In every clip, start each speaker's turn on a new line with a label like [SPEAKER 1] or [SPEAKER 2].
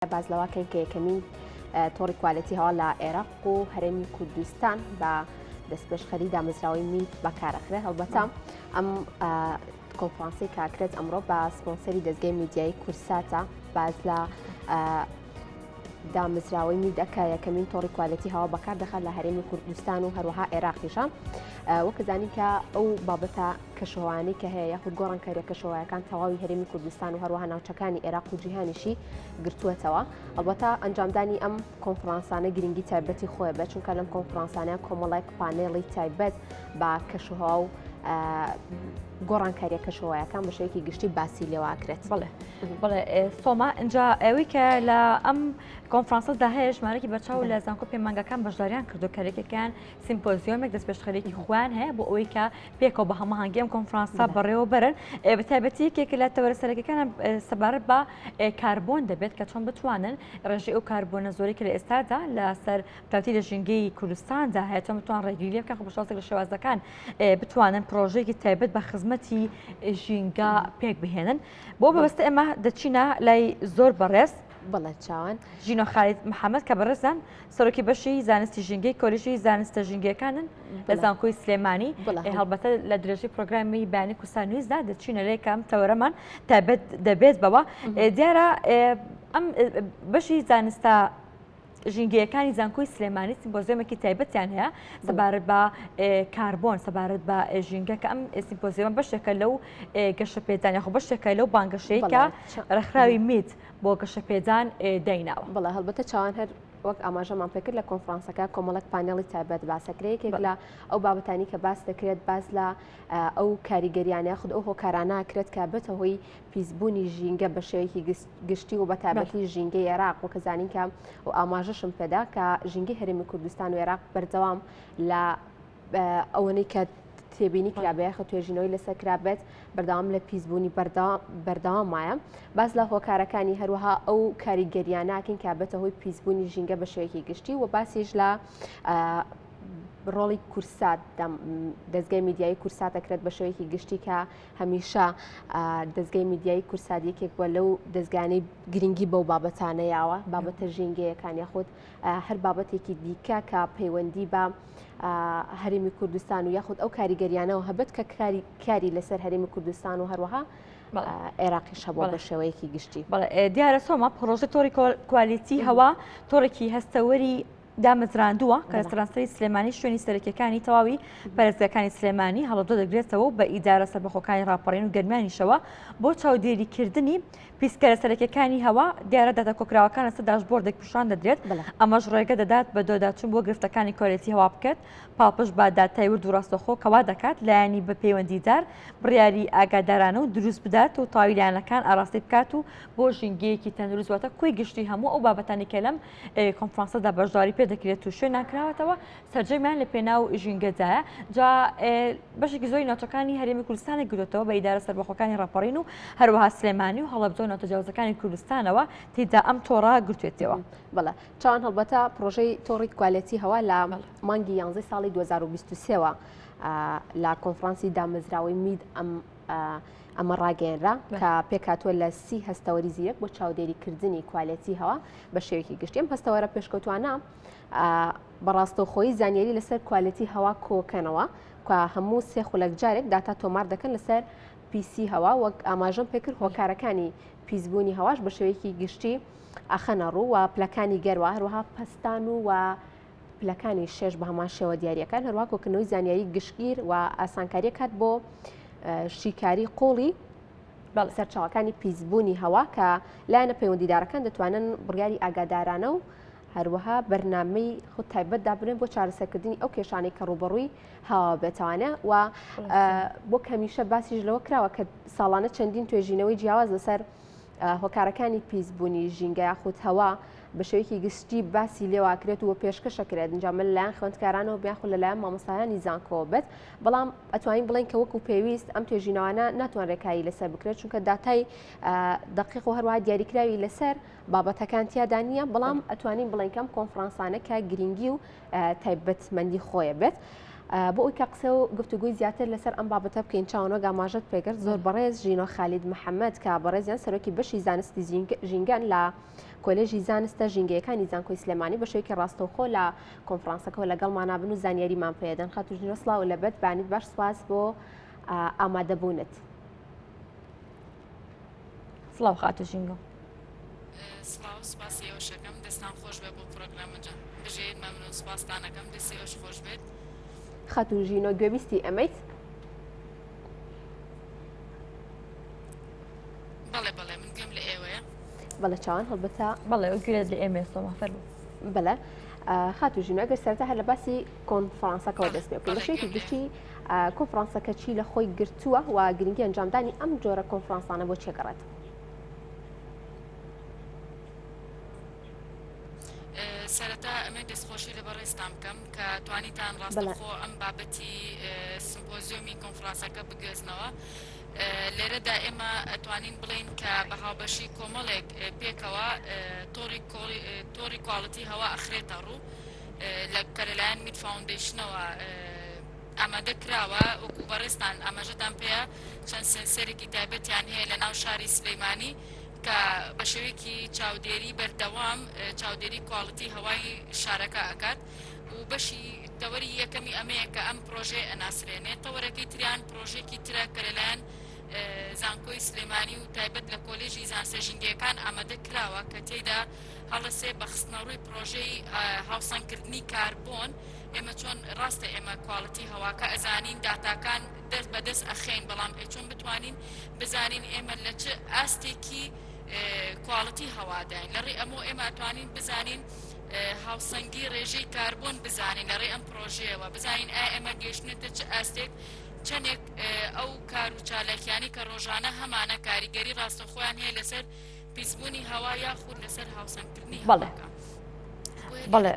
[SPEAKER 1] باس لەوە کەین کە یەکەمین تۆڕی کوالێتی هەوا لە عێراق و هەرێمی کوردستان بە دەستپێشخەری دامەزراوەی میت بەکارەخرێ هەڵبەتە ئەم کۆنفرانسی کاکرێت ئەمڕۆ بە سپۆنسەری دەستگای میدیایی کورساتە باز لە دامەزراوەی میدە کە یەکەمین تۆڕی کوالێتی هەوا بەکار دەخات لە هەرێمی کوردستان و هەروەها عێراقیشە وەکە زانین کە ئەو بابەتە کەشوهەوایانەی کە هەیە یاخود گۆڕانکاریە کەشوهەوایەکان تەواوی هەرێمی کوردستان و هەروەها ناوچەکانی عێراق و جیهانیشی گرتووەتەوە. ئەڵبەتە ئەنجامدانی ئەم کۆنفرانسانە گرنگی تایبەتی خۆیە بێت چونکە لەم کۆنفرانسانە کۆمەڵێک پانێڵی تایبەت بە کەشوهەوا و گۆڕانکاریە کەشوهەوایەکان بە شێوەیەکی گشتی باسی لێواکرێت.
[SPEAKER 2] بەڵێ بەڵێ سۆما ئینجا ئەوەی کە لە ئەم کۆنفرانسەدا هەیە ژمارەکی بەرچاو لە زانکۆ پەیمانگاکان بەشداریان کردو کە یەکێکیان سیمپۆزیۆمێک دەستپێشخەرێکی خۆیان هەیە بۆ ئەوەی کە پێکەوە بە هەماهەنگی ئەم کۆنفرانسە بەڕێوە بەرن بە تایبەتی یەکێک لە تەوەرە سەرەکیەکان سەبارەت بە کاربۆن دەبێت کە چۆن بتوانن ڕێژەی ئەو کاربۆنە زۆری کە لە ئێستادا لەسەر تاتی لە ژینگەی کوردستاندا هەیە چۆن بتوان ڕێگری لێ بکەن خۆ بە شێوازێک لە شێوازەکان بتوانن پرۆژەیەکی تایبەت بە خزمەتی ژینگە پێک بهێنن بۆ بەبەستە ئێمە دەچینە لای زۆر بەڕێز
[SPEAKER 1] بەڵێ چاوان
[SPEAKER 2] ژینۆ خالید محەممەد کە بەڕێزان سەرۆکی بەشی زانستی ژینگەی کۆلیژی زانستە ژینگەکانن لە زانکۆی سلێمانی هەڵبەتە لە درێژەی پرۆگرامی بەیانی کوردستان نیوزدا دەچینە لێکەم تەوەرەمان تایبەت دەبێت بەوە دیارە ئەم بەشی زانستە ژینگەیەکانی زانکۆی سلێمانی سیمپۆزیۆمێکی تایبەتیان هەیە سەبارەت بە کاربۆن سەبارەت بە ژینگە کە ئەم سیمپۆزیۆمە بەشێکە لەو گەشەپێدان یاخۆ بەشێکە لەو بانگەشەی کە ڕێکخراوی میت بۆ گەشەپێدان دایناوە.
[SPEAKER 1] بەڵێ هەڵبەتە چاوان هەر وەک ئاماژەمان پێکرد لە کۆنفرانسەکە کۆمەڵێک پانێڵی تایبەت باسەکرێت یەکێک لە ئەو بابەتانی کە باس دەکرێت باس لە ئەو کاریگەریانە یاخود ئەو هۆکارانە کرێت کە بێتە هۆی پیسبوونی ژینگە بە شێوەیەکی گشتی و بە تایبەتی ژینگەی عێراق وەکە زانین کە و ئاماژەشم پێدا کە ژینگەی هەرێمی کوردستان و عێراق بەردەوام لە ئەوەنەی کە تێبینی کرابێ یاخود توێژینەوەی لەسەر کرابێت بەردەوام لە پیسبوونی بەردەوام مایە باس لە هۆکارەکانی هەروەها ئەو کاریگەریاناکەین کە بێتە هۆی پیسبوونی ژینگە بە شێوەیەکی گشتی و باسیش لە ڕۆڵی کورسات دەستگای میدیایی کورسات دەکرێت بە شێوەیەکی گشتی کە هەمیشە دەستگای میدیایی کورسات یەکێک بووە لەو دەستگانەی گرنگی بەو بابەتانە یاوە بابەتە ژینگەیەکان یاخود هەر بابەتێکی دیکە کە پەیوەندی بە هەرێمی کوردستان و یاخود ئەو کاریگەریانەوە هەبێت کە کاری کاری لەسەر هەرێمی کوردستان و هەروەها عێراقیش هەبووە بە شێوەیەکی گشتی.
[SPEAKER 2] دیارە سۆما پڕۆژە تۆڕی کوالیتی هەوا تۆڕێکی هەستەوەری دامەزراندووە کە لە سەرانسەری سلێمانی شوێنی سەرەکیەکانی تەواوی پارێزگاکانی سلێمانی هەڵەبجە دەگرێتەوە و بە ئیدارە سەربەخۆکانی ڕاپەڕین و گەرمیانیشەوە بۆ چاودێریکردنی پیسکەرە سەرەکیەکانی هەوا، دیارە داتا کۆکراوەکان لەسەر داشبۆردێک پیشان دەدرێت، ئەمەش ڕێگە دەدات بەدواداچوون بۆ گرفتەکانی کوالێتی هەوا بکرێت، پاڵپشت بە داتای ورد و ڕاستەوخۆ کە وا دەکات لایەنی بە پەیوەندیدار بڕیاری ئاگادارانە و دروست بدات و تەواوی لایەنەکان ئاراستەی بکات و بۆ ژینگەیەکی تەندروست واتە کۆی گشتی هەموو ئەو بابەتانی کە لەم کۆنفرانسەدا بەشداری پێدەکرێت و شوێنیان کراوەتەوە سەرجەمیان لە پێناو ژینگەدایە جا بەشێکی زۆری ناوچەکانی هەرێمی کوردستانی گرتەوە بە ئیدارە سەربەخۆکانی ڕاپەڕین و هەروەها سلێمانی و هەڵەبجە و ناوچە جیاوازەکانی کوردستانەوە تێدا ئەم تۆڕە گرتوێتەوە.
[SPEAKER 1] بەڵێ چاوان هەڵبەتە پرۆژەی تۆڕی کوالێتی هەوا لە مانگی یانزەی ساڵی 2023ەوە لە کۆنفرانسی دامەزراوەی مید ئەم ئەمە ڕاگەیەنرا کە پێکهاتووە لە سی هەستەوەری زیرەک بۆ چاودێریکردنی کوالێتی هەوا بە شێوەیەکی گشتی ئەم هەستەوەرە پێشکەوتوانە بە ڕاستەوخۆیی زانیاری لەسەر کوالێتی هەوا کۆکەنەوە کە هەموو سێ خولەک جارێک داتا تۆمار دەکەن لەسەر پیسی هەوا وەک ئاماژەم پێکرد هۆکارەکانی پیسبوونی هەواش بە شێوەیەکی گشتی ئەخەنە ڕوو و پلەکانی گەروا هەروەها پەستان و و پلەکانی شێش بە هەمان شێوە دیاریەکان هەروە کۆکردنەوەی زانیاری گشتگیر و ئاسانکاریە کات بۆ شیکاری قوڵی سەرچاوەکانی پیسبوونی هەوا کە لایەنە پەیوەندیدارەکان دەتوانن بڕیاری ئاگادارانە و هەروەها بەرنامەی خود تایبەت دابنێن بۆ چارەسەرکردنی ئەو کێشانەی کە ڕووبەڕووی هەوا بێتوانە و بۆ هەمیشە باسیش لەوە کراوە کە ساڵانە چەندین توێژینەوەی جیاواز لەسەر هۆکارەکانی پیسبوونی ژینگە یاخود هەوا بە شێوەیەکی گشتی باسی لێواکرێت و پێشکەشەکرێت اینجا من لەلایەن خوێندکارانەوە یاخود لەلایەن مامۆستایانی زانکۆوە بێت بەڵام ئەتوانین بڵێن کە وەکو پێویست ئەم توێژینەوانە ناتوانرێت کاری لەسەر بکرێت چونکە داتای دقیق و هەروەها دیاریکراوی لەسەر بابەتەکان تیادا نییە بەڵام ئەتوانین بڵێن کەم کۆنفرانسانە کە گرنگی و تایبەتمەندی خۆیە بێت. بۆ ئەوی کە قسە و گفتوگوی زیاتر لەسەر ئەم بابەتە بکەین چاوەنۆ گاماژەت پێکرد زۆر بەڕێز ژینۆ خالید محەممەد کە بەڕێزیان سەرۆکی بەشی زانستی ژینگەن لە کۆلێژی زانستە ژینگەیەکانی زانکۆی سلێمانی بە شێوەیەکی ڕاستەوخۆ لە کۆنفرانسەکەوە لەگەڵمانا بن و زانیاریمان پێدەن. خاتوو ژینۆ سڵاو لەبەت بانیت باش سپاس بۆ ئامادەبوونت.
[SPEAKER 2] سڵاو خاتوو ژینگۆ.
[SPEAKER 3] سڵاو سپاسی ئێوەشەکەم دەستان خۆش بێ بۆ پرۆگرامەجە بژێت مەمنون سپاستانەکەم دەستی ئێوەش خۆش بێت.
[SPEAKER 1] خاتوو ژینۆ گوێبیستی ئەمەیت؟
[SPEAKER 3] بەڵێ بەڵێ من گوێم لە ئێوەیە.
[SPEAKER 1] بەڵێ چاوان هەڵبەتە.
[SPEAKER 2] بەڵێ ئەو گوێت لە ئێمەیە سۆما فەرموو.
[SPEAKER 1] بەڵێ خاتوو ژینۆ ئەگەر سەرەتا هەر لە باسی کۆنفرانسەکەوە دەست پێ بکەین بە شێوەیەکی گشتی کۆنفرانسەکە چی لە خۆی گرتووە و گرنگی ئەنجامدانی ئەم جۆرە کۆنفرانسانە بۆ چێ گەڕێت؟
[SPEAKER 3] سەرەتا ئەمێ دەستخۆشی لە بەڕێزتان بکەم کە توانیتان ڕاستەوخۆ ئەم بابەتی سمپۆزیۆمی کۆنفرانسەکە بگوێزنەوە. لێرەدا ئێمە ئەتوانین بڵێین کە بە هاوبەشی کۆمەڵێک پێکەوە تۆڕی تۆڕی quality هەوا ئەخرێتە ڕوو لە کە لەلایەن مید Foundation ەوە ئامادە کراوە وەکو بەڕێزتان ئاماژەتان پێیە چەند sensor ێکی تایبەتیان هەیە لە ناو شاری سلەیمانی کە بە شێوەیەکی چاودێری بەردەوام چاودێری quality هەوای شارەکە ئەکات و بەشی تەوەری یەکەمی ئەمەیە کە ئەم پرۆژەیە ئەناسرێنێ تەوەرەکەی تریان پرۆژێکی ترە کە لەلایەن زانکۆی سلێمانی و تایبەت لە کۆلێژی زانستە ژینگەیەکان ئامادە کراوە کە تێیدا هەڵەسێ بە خستنەڕووی پرۆژەی هاوسەنگکردنی کاربۆن ئێمە چۆن ڕاستە ئێمە quality هەواکە ئەزانین داتاکان دەست بە دەست ئەخەین بەڵام ئێ چۆن بتوانین بزانین ئێمە لە چ ئاستێکی quality هەواداین لە ڕێی ئەمەوە ئێمە ئەتوانین بزانین هاوسەنگی ڕێژەی کاربۆن بزانین لە ڕێی ئەم پرۆژەیەوە بزانین ئایا ئێمە گەیشتنێتە چ ئاستێک چەندێک ئەو کار و چالاکیانی کە ڕۆژانە هەمانە کاریگەری ڕاستەوخۆیان هەیە لەسەر پیسبوونی هەوا یاخود لەسەر هاوسەنگکردنی هەواکە.
[SPEAKER 2] بەڵێ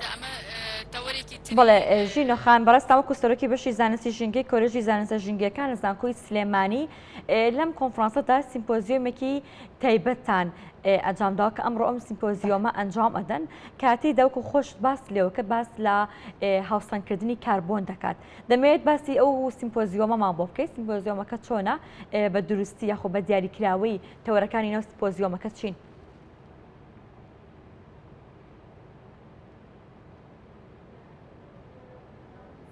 [SPEAKER 2] بەڵێ ژینۆ خان بەڕێز تاوەکو سەرۆکی بەشی زانستی ژینگەی کۆلێژی زانستە ژینگەکان لە زانکۆی سلێمانی لەم کۆنفرانسەدا سیمپۆزیۆمێکی تایبەتتان ئەنجامداوە کە ئەمڕۆ ئەم سیمپۆزیۆمە ئەنجام ئەدەن کاتی دەوکو خۆشت باس لێوەکە باس لە هاوسەنگکردنی کاربۆن دەکات دەمەوێت باسی ئەو سیمپۆزیۆمەمان بۆ بکەیت سیمپۆزیۆمەکە چۆنە بە دروستی یاخۆ بە دیاریکراوەی تەوەرەکانی ناو سیمپۆزیۆمەکە چین؟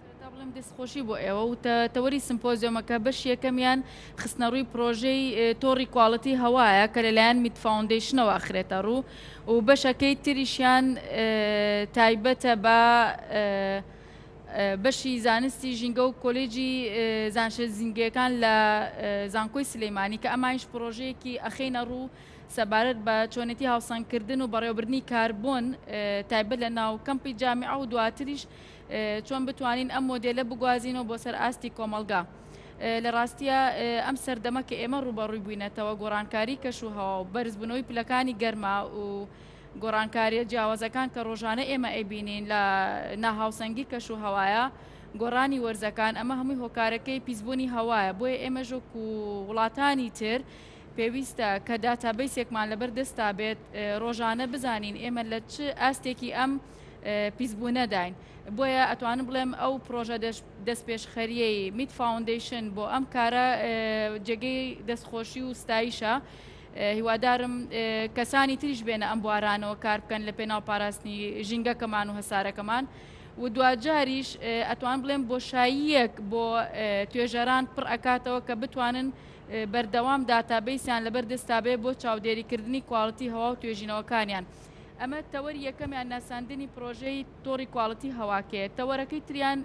[SPEAKER 3] سەرەتا بڵێم دەستخۆشی بۆ ئێوە و تەوەری سمپۆزیۆمەکە بەشی یەکەمیان خستنەڕووی پرۆژەی تۆڕی quality هەوایە کە لەلایەن مید Foundation ەوە ئەخرێتە ڕوو و بەشەکەی تریشیان تایبەتە بە بەشی زانستی ژینگە و کۆلێجی زانستە ژینگەیەکان لە زانکۆی سلەیمانی کە ئەمانیش پرۆژەیەکی ئەخەینە ڕوو سەبارەت بە چۆنێتی هاوسەنگکردن و بەڕێوەبردنی کاربۆن تایبەت لە ناو کەمپی جامیعە و دواتریش چۆن بتوانین ئەم مۆدێلە بگوازینەوە بۆ سەر ئاستی کۆمەڵگا. لە ڕاستیە ئەم سەردەمە کە ئێمە ڕووبەڕووی بووینەتەوە گۆڕانکاری کەش و هەوا و بەرزبوونەوەی پلەکانی گەرما و گۆڕانکاریە جیاوازەکان کە ڕۆژانە ئێمە ئەیبینین لە ناهاوسەنگی کەش و هەوایە گۆڕانی وەرزەکان ئەمە هەمووی هۆکارەکەی پیسبوونی هەوایە بۆیە ئێمەش وەکو وڵاتانی تر پێویستە کە database ێکمان لەبەر دەستا بێت ڕۆژانە بزانین ئێمە لە چ ئاستێکی ئەم پیسبوونەداین بۆیە ئەتوانم بڵێم ئەو پرۆژە دەستپێشخەریەی مید Foundation بۆ ئەم کارە جێگەی دەستخۆشی و ستایشە هیوادارم کەسانی تریش بێنە ئەم بوارانەوە کار بکەن لە پێناو پاراستنی ژینگەکەمان و هەسارەکەمان و دواجاریش ئەتوان بڵێم بۆشاییەک بۆ توێژەران پڕ ئەکاتەوە کە بتوانن بەردەوام database یان لەبەر دەستا بێ بۆ چاودێریکردنی quality هەوا و توێژینەوەکانیان. ئەمە تەوەری یەکەمیان ناساندنی پرۆژەی تۆڕی quality هەواکەیە. تەوەرەکەی تریان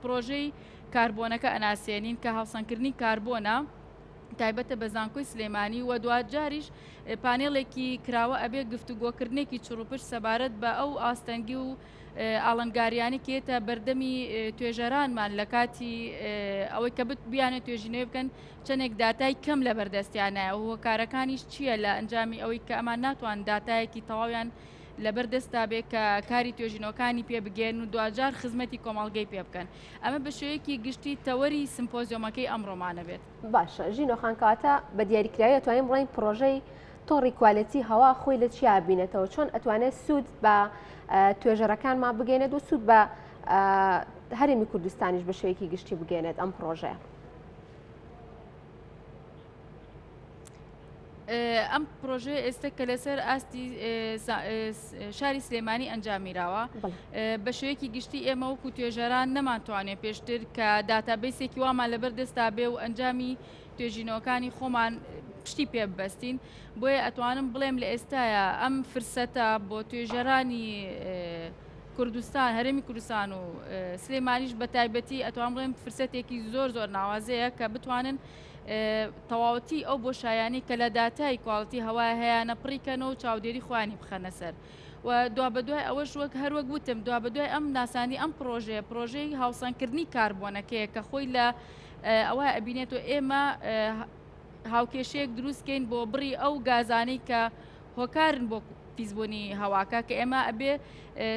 [SPEAKER 3] پرۆژەی کاربۆنەکە ئەناسێنین کە هاوسەنگکردنی کاربۆنە تایبەتە بە زانکۆی سلێمانی و دواجاریش پانێڵێکی کراوە ئەبێ گفتوگۆکردنێکی چڕوپشت سەبارەت بە ئەو ئاستەنگی و ئاڵنگاریانی کە یەتە بەردەمی توێژەرانمان لە کاتی ئەوەی کە بیانێت توێژینەوە بکەن چەندێک داتای کەم لە بەردەستیانایە و هۆکارەکانیش چییە لە ئەنجامی ئەوەی کە ئەمان ناتوان داتایەکی تەواویان لەبەر دەستا بێ کە کاری توێژینەوەکانی پێ بگەن و دواجار خزمەتی کۆمەڵگەی پێ بکەن ئەمە بە شێوەیەکی گشتی تەوەری سمپۆزیۆمەکەی ئەمڕۆمانە بێت.
[SPEAKER 1] باشە ژینۆ خان کەواتە بە دیاریکراوی ئەتوانین بڵێین پڕۆژەی تۆڕی quality هەوا خۆی لە چیا بینێتەوە چۆن ئەتوانێت سوود بە توێژەرەکانمان بگەێنێت و سوود بە هەرێمی کوردستانیش بە شێوەیەکی گشتی بگەێنێت ئەم پڕۆژەیە.
[SPEAKER 3] ئەم پرۆژەیە ئێستا کە لەسەر ئاستی شاری سلێمانی ئەنجامیراوە بە شێوەیەکی گشتی ئێمە وەکو توێژەران نەمانتوانێت پێشتر کە database ێکی وامان لەبەر دەستا بێ و ئەنجامی توێژینەوەکانی خۆمان پشتی پێ ببەستین بۆیە ئەتوانم بڵێم لە ئێستاە ئەم فرسەتە بۆ توێژەرانی کوردستان هەرێمی کوردستان و سلێمانیش بە تایبەتی ئەتوان بڵێم فرسەتێکی زۆر زۆر ناوازەیە کە بتوانن تەواوەتی ئەو بۆشایانەی کە لە داتای quality هەوا هەیانە پڕی کەنەوە و چاودێری خۆیانی بخەنە سەر و دوابەدوای ئەوەش وەک هەروەک وتم دوابەدوای ئەم ناسانی ئەم پرۆژەیە پرۆژەی هاوسەنگکردنی کاربۆنەکەیە کە خۆی لە ئەوە ئەبینێتەوە ئێمە هاوکێشەیەک دروستکەین بۆ بڕی ئەو گازانەی کە هۆکارن بۆ پیسبوونی هەواکە کە ئێمە ئەبێ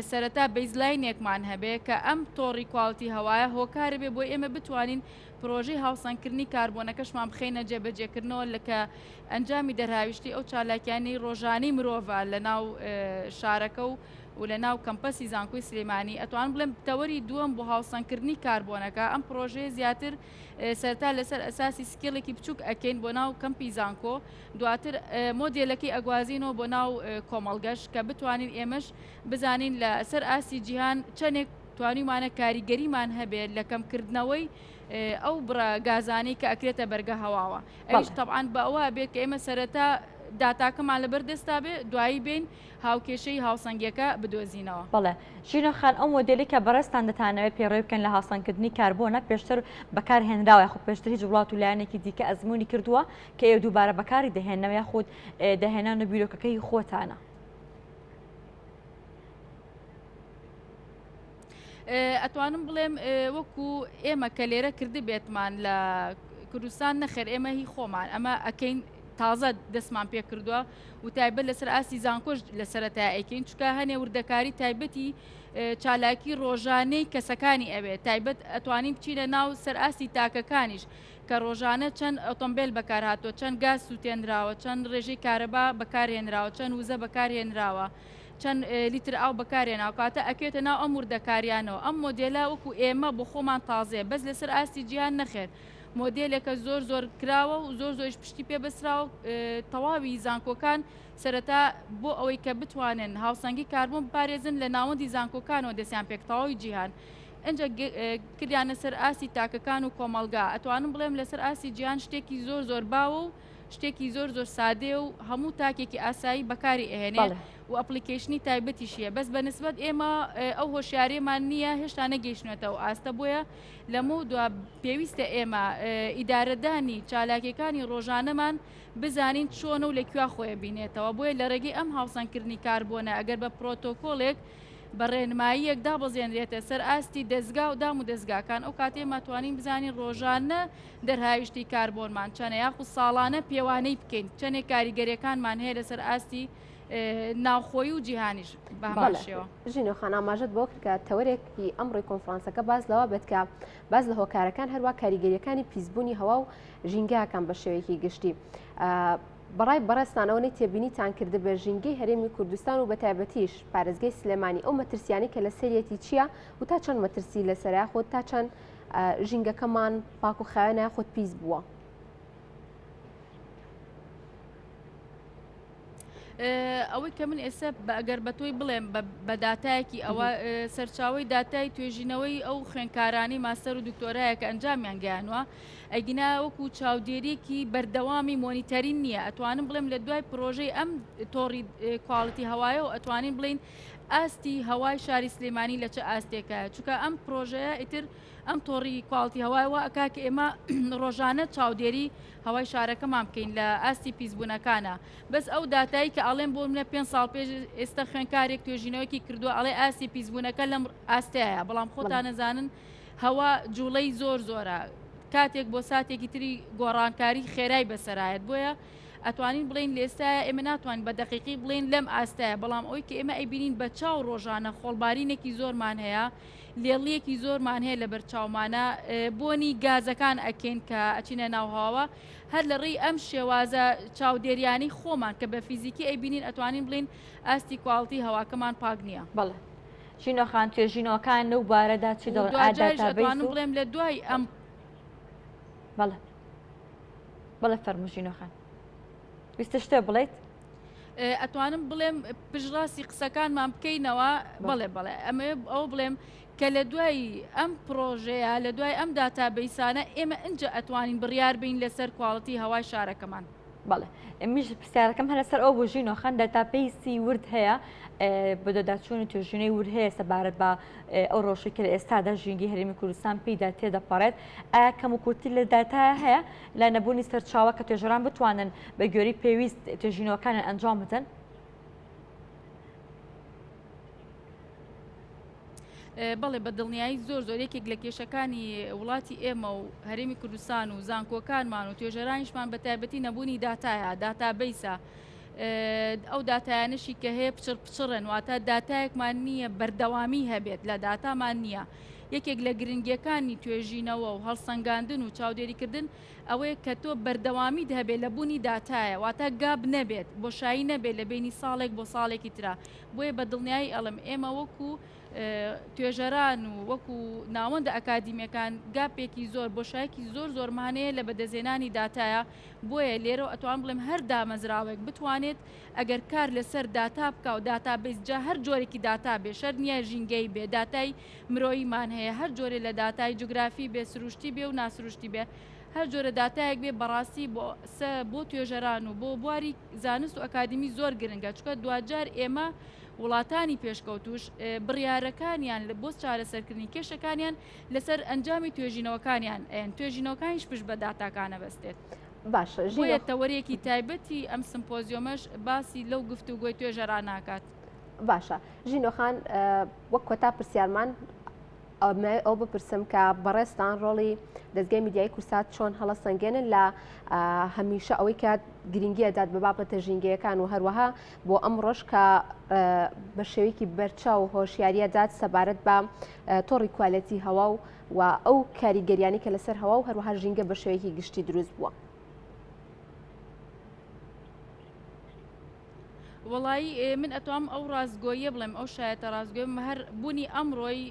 [SPEAKER 3] سەرەتا baseline ێکمان هەبێ کە ئەم تۆڕی quality هەوایە هۆکارە بێ بۆ ئێمە بتوانین پرۆژەی هاوسەنگکردنی کاربۆنەکەشمان بخەینە جێبەجێکردنەوە لە کە ئەنجامی دەرهاویشتەی ئەو چالاکیانەی ڕۆژانەی مرۆڤە لە ناو شارەکە و و لە ناو کەمپەسی زانکۆی سلێمانی ئەتوانم بڵێم تەوەری دووەم بۆ هاوسەنگکردنی کاربۆنەکە ئەم پرۆژەیە زیاتر سەرتا لەسەر ئەساسی scale ێکی بچووک ئەکەین بۆ ناو کەمپی زانکۆ دواتر مۆدێلەکەی ئەگوازینەوە بۆ ناو کۆمەڵگەش کە بتوانین ئێمەش بزانین لە سەر ئاستی جیهان چەندێک توانیومانە کاریگەریمان هەبێت لە کەمکردنەوەی ئەو بڕە گازانەی کە ئەکرێتە بەرگە هەواوە ئەویش تەبعەن بە ئەوە بێت کە ئێمە سەرەتا داتاکەمان لەبەر دەستا بێ دوایی بێین هاوکێشەی هاوسەنگیەکە بدۆزینەوە.
[SPEAKER 2] بەڵێ ژینۆ خان ئەو مۆدێلی کە بەڕێزتان دەتانەوێت پەیڕەوی بکەن لە هاوسەنگکردنی کاربۆنە پێشتر بەکار هێنراوە یاخود پێشتر هیچ وڵات و لایەنێکی دیکە ئەزموونی کردووە کە ئێوە دووبارە بەکاری دەهێننەوە یاخود داهێنان و بیرۆکەکەی خۆتانە؟
[SPEAKER 3] ئەتوانم بڵێم وەکو ئێمە کە لێرە کردبێتمان لە کوردستان نەخێر ئێمە هی خۆمان ئەمە ئەکەین تازە دەستمان پێ کردووە و تایبەت لەسەر ئاستی زانکۆش لە سەرەتا ئەیکەین چکە هەنێ وردەکاری تایبەتی چالاکی ڕۆژانەی کەسەکانی ئەوێت تایبەت ئەتوانین بچینە ناو سەر ئاستی تاکەکانیش کە ڕۆژانە چەند ئۆتۆمبیل بەکارهاتووە چەند گاز سووتێنراوە چەند ڕێژەی کارەبا بەکارهێنراوە چەند وزە بەکارهێنراوە چەند لیتر ئاو بەکارهێناوە کەواتە ئەکەوێتە ناو ئەم وردەکاریانەوە ئەم مۆدێلە وەکو ئێمە بۆ خۆمان تازەیە بەس لەسەر ئاستی جیهان نەخێر مۆدێلێکە زۆر زۆر کراوە و زۆر زۆریش پشتی پێ بەستراوە تەواوی زانکۆکان سەرەتا بۆ ئەوەی کە بتوانن هاوسەنگی کاربۆن بپارێزن لە ناوەندی زانکۆکانەوە دەستیان پێک تەواوی جیهان ئەجا کردیانە سەر ئاستی تاکەکان و کۆمەڵگا ئەتوانم بڵێم لەسەر ئاستی جیهان شتێکی زۆر زۆر باوە و شتێکی زۆر زۆر سادەیە و هەموو تاکێکی ئاسایی بەکاری ئەهێنێ و application ی تایبەتیشیە بەس بە نسبەت ئێمە ئەو هۆشیاریەمان نییە هێشتا نەگەیشتنەتە و ئاستە بۆیە لەمە دوا پێویستە ئێمە ئیدارەدانی چالاکیەکانی ڕۆژانەمان بزانین چۆنە و لە کوێ خۆی بینێتەوە بۆیە لە ڕێگەی ئەم هاوسەنگکردنی کاربۆنە ئەگەر بە پرۆتۆکۆلێک بە ڕێنماییەک دابەزێنرێتە سەر ئاستی دەزگا و دام و دەزگاکان ئەو کاتێ ماتوانین بزانین ڕۆژانە دەرهاویشتی کاربۆنمان چەنە یاخود ساڵانە پێوانەی بکەین چەنێک کاریگەریەکانمان هەیە لەسەر ئاستی ناوخۆی و جیهانیش بە هەمان شێوە.
[SPEAKER 1] ژینۆ خان ئاماژەت بەوە کرد کە تەوەرێکی ئەمڕۆی کۆنفرانسەکە باس لەوە بێت کە باس لە هۆکارەکان هەروا کاریگەریەکانی پیسبوونی هەوا و ژینگەکان بە شێوەیەکی گشتی. بەڕای بەڕێزتان ئەوەنەی تێبینیتان کردبێ ژینگەی هەرێمی کوردستان و بەتایبەتیش پارێزگەی سلێمانی ئەو مەترسیانەی کە لەسەریەتی چییە و تا چەند مەترسی لەسەرە یاخود تا چەند ژینگەکەمان پاک و خاوێنە یاخود پیس بووە؟
[SPEAKER 3] ئەوەی کە من ئێستا ئەگەر بە تۆی بڵێم بە داتایەکی ئەوە سەرچاوی داتای توێژینەوەی ئەو خوێنکارانی ماستەر و دکتۆرایە کە ئەنجامیان گەیانوە ئەگینا وەکو چاودێریەکی بەردەوامی monitoring نییە ئەتوانم بڵێم لە دوای پرۆژەی ئەم تۆڕی quality هەوایە و ئەتوانین بڵین ئاستی هەوای شاری سلێمانی لە چ ئاستێکە چونکە ئەم پرۆژەیە ئیتر ئەم تۆڕی quality هەوای وا ئەکا کە ئێمە ڕۆژانە چاودێری هەوای شارەکەمان بکەین لە ئاستی پیسبوونەکانە بەس ئەو داتایی کە ئەڵێم بۆ منە پێ ساڵ پێش ئێستا خوێنکارێک توێژینەوەکی کردووە ئەڵێ ئاستی پیسبوونەکە لەم ئاستەیە بەڵام خۆتان نەزانن هەوا جوڵەی زۆر زۆرە کاتێک بۆ ساتێکی تری گۆڕانکاری خێرای بەسەرایەت بۆیە ئەتوانین بڵێین لە ئێستایا ئێمە ناتوانین بە دەقیقی بڵێین لەم ئاستایە بەڵام ئەوەی کە ئێمە ئەیبینین بە چاو ڕۆژانە خۆڵبارینێکی زۆرمان هەیە لێڵیەکی زۆرمان هەیە لەبەر چاومانە بۆنی گازەکان ئەکەین کە ئەچینە ناو هەواوە هەر لە ڕێی ئەم شێوازە چاودێریانەی خۆمان کە بە فیزیکی ئەیبینین ئەتوانین بڵێین ئاستی quality هەواکەمان پاک نییە.
[SPEAKER 2] بەڵێ ژینۆ خان توێژینەوەکان لەو بارەدا چی دەڵێن؟ ئایا
[SPEAKER 3] دواجاریش ئەتوانم بڵێم لە دوای ئەم
[SPEAKER 2] بەڵێ بەڵێ فەرموو ژینۆ خان. ویستە شتێ بڵێیت؟
[SPEAKER 3] ئەتوانم بڵێم پشتڕاستی قسەکانمان بکەینەوە بەڵێ بەڵێ ئەمەوێ ئەوە بڵێم کە لە دوای ئەم پرۆژەیە لە دوای ئەم database انە ئێمە ئینجا ئەتوانین بڕیار بین لەسەر quality هەوای شارەکەمان.
[SPEAKER 2] بەڵێ منیش پرسیارەکەم هەر لەسەر ئەو بوو ژینۆ خان database ی ورد هەیە بەدواداچوون و توێژینەوەی ورد هەیە سەبارەت بە ئەو ڕەوشەی کە لە ئێستادا ژینگەی هەرێمی کوردستان پێیدا تێدەپەڕێت ئایا کەموکورتی لە داتایە هەیە لە نەبوونی سەرچاوە کە توێژەران بتوانن بە گوێرەی پێویست توێژینەوەکانیان ئەنجام بدەن؟
[SPEAKER 3] بەڵێ بە دڵنیایی زۆر زۆر یەکێک لە کێشەکانی وڵاتی ئێمە و هەرێمی کوردستان و زانکۆکانمان و توێژەرانیشمان بە تایبەتی نەبوونی داتایە database ە ئەو داتایانشی کە هەیە پچڕ پچڕن واتە داتایەکمان نییە بەردەوامی هەبێت لە داتامان نییە یەکێک لە گرنگیەکانی توێژینەوە و هەڵسەنگاندن و چاودێریکردن ئەوەیە کە تۆ بەردەوامیت هەبێت لە بوونی داتایە واتە gap نەبێت بۆشایی نەبێت لە بینی ساڵێک بۆ ساڵێکی ترا بۆیە بە دڵنیایی ئەڵێم ئێمە وەکو توێژەران و وەکو ناوەندە ئەکادیمیەکان gap ێکی زۆر بۆشایەکی زۆر زۆرمان هەیە لە بەدەستهێنانی داتایە بۆیە لێرەوە ئەتوانم بڵێم هەر دامەزراوەیەک بتوانێت ئەگەر کار لەسەر داتا بکا و database جا هەر جۆرێکی داتا بێ شەرت نییە ژینگەیی بێ داتای مرۆییمان هەیە هەر جۆرێ لە داتای جوگرافی بێ سروشتی بێ و ناسروشتی بێ هەر جۆرە داتایەک بێ بەڕاستی بۆ بۆ توێژەران و بۆ بواری زانست و ئەکادیمی زۆر گرنگە چونکە دواجار ئێمە وڵاتانی پێشکەوتوش بڕیارەکانیان بۆ چارەسەرکردنی کێشەکانیان لەسەر ئەنجامی توێژینەوەکانیان ئەیەن توێژینەوەکانیش پشت بە داتاکان ئەبەستێت.
[SPEAKER 1] باشە
[SPEAKER 3] ژینۆ. بۆیە تەوەرێکی تایبەتی ئەم سمپۆزیۆمەش باسی لەو گفتوگۆی توێژەران ناکات.
[SPEAKER 1] باشە ژینۆ خان وەک کۆتا پرسیارمان ئەمەوێ ئەو بپرسم کە بەڕێزتان ڕۆڵی دەزگای میدیایی کورسات چۆن هەڵەسەنگێنن لە هەمیشە ئەوەی کە گرنگی ئەدات بە بابەتە ژینگەیەکان و هەروەها بۆ ئەمڕۆش کە بە شێوەیەکی بەرچاو هۆشیاریە دات سەبارەت بە تۆڕی کوالێتی هەوا و و ئەو کاریگەریانی کە لەسەر هەوا و هەروەها ژینگە بە شێوەیەکی گشتی دروست بووە.
[SPEAKER 3] وەڵایی من ئەتوام ئەو ڕاستگۆییە بڵێم ئەو شایەتە ڕاستگۆی هەر بوونی ئەمڕۆی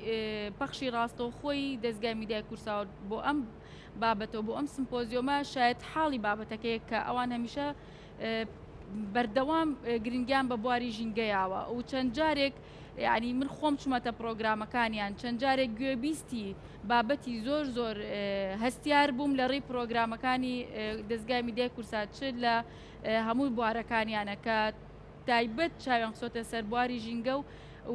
[SPEAKER 3] پەخشی ڕاستەوخۆی دەزگای میدیای کورساوە بۆ ئەم بابەتەوە بۆ ئەم سمپۆزیۆمە شایەت حاڵی بابەتەکەیە کە ئەوان هەمیشە بەردەوام گرنگیان بە بواری ژینگەیاوە و چەند جارێک یعنی من خۆم چوومەتە پرۆگرامەکانیان چەند جارێک گوێبیستی بابەتی زۆر زۆر هەستیار بووم لە ڕێی پرۆگرامەکانی دەزگای میدیای کورسات چ لە هەموو بوارەکانیانە کە تایبەت چاویان خستۆتە سەر بواری ژینگە و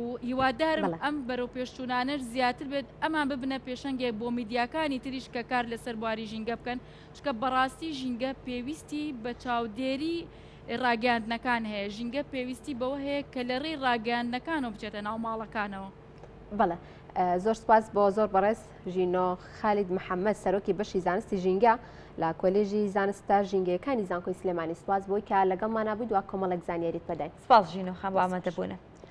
[SPEAKER 3] و هیوادارم ئەم بەرەو پێشچوونانەش زیاتر بێت ئەمان ببنە پێشەنگێک بۆ میدیاکانی تریش کە کار لەسەر بواری ژینگە بکەن چونکە بەڕاستی ژینگە پێویستی بە چاودێری ڕاگەیاندنەکان هەیە ژینگە پێویستی بەوە هەیە کە لە ڕێی ڕاگەیاندنەکانەوە بچێتە ناو ماڵەکانەوە.
[SPEAKER 1] بەڵێ زۆر سپاس بۆ زۆر بەڕێز ژینۆ خالید محەممەد سەرۆکی بەشی زانستی ژینگە لە کۆلێژی زانستە ژینگەیەکانی زانکۆی سلێمانی سپاس بۆی کە لەگەڵمانا بووی دوا کۆمەڵێک زانیاریت پێداین.
[SPEAKER 2] سپاس ژینۆ خان بۆ ئامادەبوونت.